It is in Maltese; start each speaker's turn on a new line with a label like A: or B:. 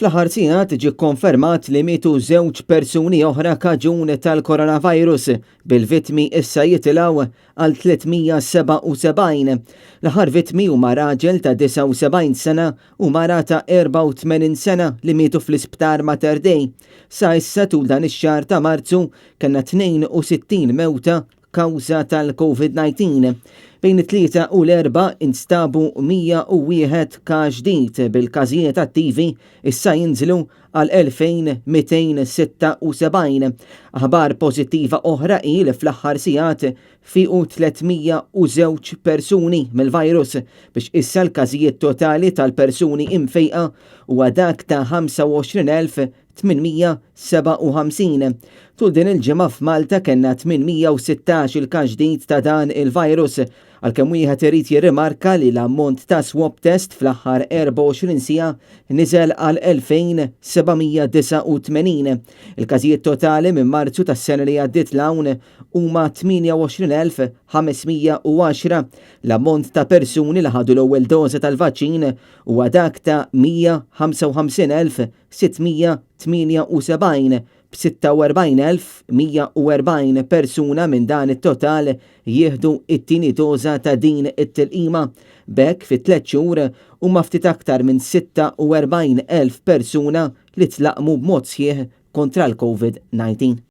A: Fl-aħħar sigħat ġie kkonfermat li mietu żewġ persuni oħra kaġun tal-coronavirus, bil-vittmi issa jitilgħu għal 377. L-aħħar vittmi huma raġel ta' 79 sena u mara ta' 84 sena li mietu fl-Isptar Mater Dei. Sa issa tul dan ix-xahar ta' Marzu kellna 62 mewta kawża tal-Covid-19. Bejn it-Tlieta u l-Erbgħa instabu 101 każ ġdid bil-każijiet attivi issa jinżlu għal 2276. Aħbar pożittiva oħra hi li fl-aħħar sigħat fiequ 302 persuni mill-virus biex issa l-każijiet totali tal-persuni imfejqa huwa dak ta' 25,000 857. Tul din il-ġimgħa f'Malta kellna 816 il-każ ġdid ta' dan il-virus, għalkemm wieħed irid jirrimarka li l-ammont ta' swab test fl-aħħar 24 siegħa niżel għal 2789. Il-każijiet totali minn Marzu tas-sena li għaddiet 'l hawn huma 28,510. L-ammont ta' persuni li ħadu l-ewwel doża tal-vaċċin huwa dak ta' 155,000 678, b'46,140 persuna minn dan it-total jieħdu t-tieni doża ta' din it-tilqima. B'hekk fi tlett xhur huma ftit aktar minn 46,000 persuna li tlaqqmu b'mod sħiħ kontra l-Covid-19.